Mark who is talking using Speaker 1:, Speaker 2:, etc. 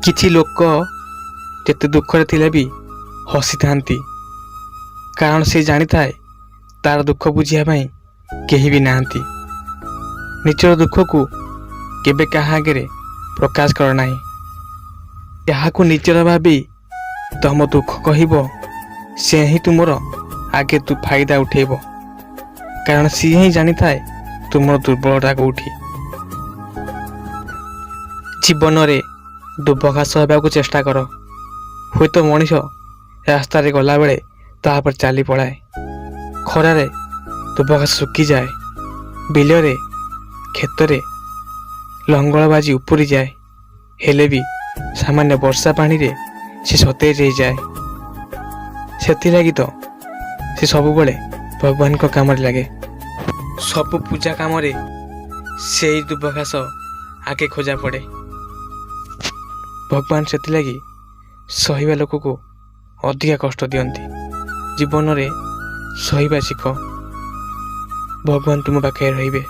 Speaker 1: କିଛି ଲୋକ ଯେତେ ଦୁଃଖରେ ଥିଲେ ବି ହସିଥାନ୍ତି, କାରଣ ସେ ଜାଣିଥାଏ ତାର ଦୁଃଖ ବୁଝିବା ପାଇଁ କେହି ବି ନାହାନ୍ତି। ନିଜର ଦୁଃଖକୁ କେବେ କାହା ଆଗରେ ପ୍ରକାଶ କର ନାହିଁ। ଯାହାକୁ ନିଜର ଭାବି ତମ ଦୁଃଖ କହିବ, ସେ ହିଁ ତୁମର ଆଗେ ତୁ ଫାଇଦା ଉଠେଇବ, କାରଣ ସିଏ ହିଁ ଜାଣିଥାଏ ତୁମର ଦୁର୍ବଳତା କେଉଁଠି। ଜୀବନରେ ଦୁବ ଘାସ ହେବାକୁ ଚେଷ୍ଟା କର। ହୁଏତ ମଣିଷ ରାସ୍ତାରେ ଗଲାବେଳେ ତା ଉପରେ ଚାଲି ପଳାଏ। ଖରାରେ ଦୁବ ଘାସ ଶୁଖିଯାଏ, ବିଲରେ କ୍ଷେତରେ ଲଙ୍ଗଳ ବାଜି ଉପୁଡ଼ିଯାଏ, ହେଲେ ବି ସାମାନ୍ୟ ବର୍ଷା ପାଣିରେ ସେ ସତେଜ ହେଇଯାଏ। ସେଥିଲାଗି ତ ସେ ସବୁବେଳେ ଭଗବାନଙ୍କ କାମରେ ଲାଗେ। ସବୁ ପୂଜା କାମରେ ସେଇ ଦୁବ ଘାସ ଆଗେ ଖୋଜା ପଡ଼େ। ଭଗବାନ ସେଥିଲାଗି ସହିବା ଲୋକକୁ ଅଧିକା କଷ୍ଟ ଦିଅନ୍ତି। ଜୀବନରେ ସହିବା ଶିଖ, ଭଗବାନ ତୁମ ପାଖରେ ରହିବେ।